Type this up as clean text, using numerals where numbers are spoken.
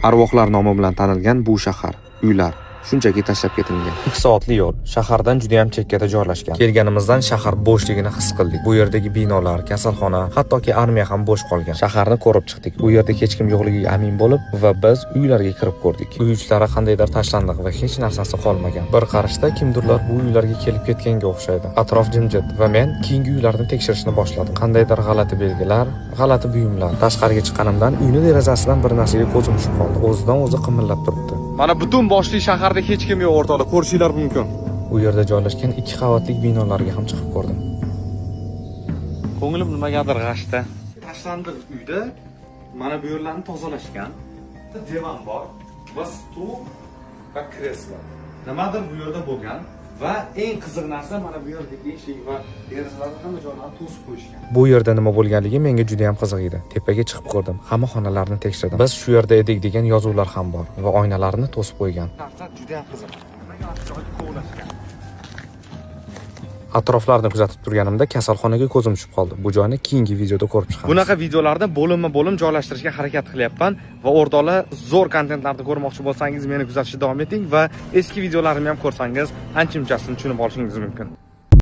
Arvohlar nomi bilan tanilgan bu shahar, uylar shunchaki tashlab ketilgan. 2 soatli yo'l, shahardan juda ham chekkada joylashgan. Kelganimizdan shahar bo'shligini his qildik. Bu yerdagi binolar, kasalxona, hattoki armiya ham bo'sh qolgan. Shaharni ko'rib chiqdik. U yerda hech kim yo'qligiga amin bo'lib va biz uylarga kirib ko'rdik. Uy ichlari qandaydir tashlandiq va hech narsasi qolmagan. Bir qarashda kimdirlar bu uylarga kelib ketganga o'xshaydi. Atrof jimjit va men keyingi uylarni tekshirishni boshladim. Qandaydir g'alati belgilar, g'alati buyumlar. Tashqariga chiqqanimdan uyni derazasidan bir narsaga ko'zim tushib qoldi. O'zidan o'zi qimillab turibdi. Mana butun boshli shaharda hech kim yo'q, o'rtoqlar, ko'rishinglar mumkin. U yerda joylashgan ikki qavatli binolarga ham chiqib ko'rdim. Ko'nglim nimagadir g'ashda. Tashlandiq uyda mana bu yerlarni tozalashgan. Divan bor va stul va kreslo. Nimadir bu yerda bo'lgan va eng qiziq narsa, mana bu yerdagi eshik va derazalarni, hamma joylarni to'sib qo'yishgan. Bu yerda nima bo'lganligi menga juda ham qiziq edi. Tepaga chiqib ko'rdim. Hamma xonalarni tekshirdim. "Biz shu yerda edik" degan yozuvlar ham bor va oynalarni to'sib qo'ygan. Narsa juda ham qiziq. Nimaga joyni kovlashgan? Atroflarni kuzatib turganimda kasalxonaga ko'zim tushib qoldi. Bu joyni keyingi videoda ko'rib chiqamiz. Bunaqa videolarni bo'limma-bo'lim joylashtirishga harakat qilyapman va o'rtoqlar, zo'r kontentlarni ko'rmoqchi bo'lsangiz, meni kuzatishda davom eting va eski videolarimni ham ko'rsangiz, ancha-munchasini tushunib olishingiz mumkin.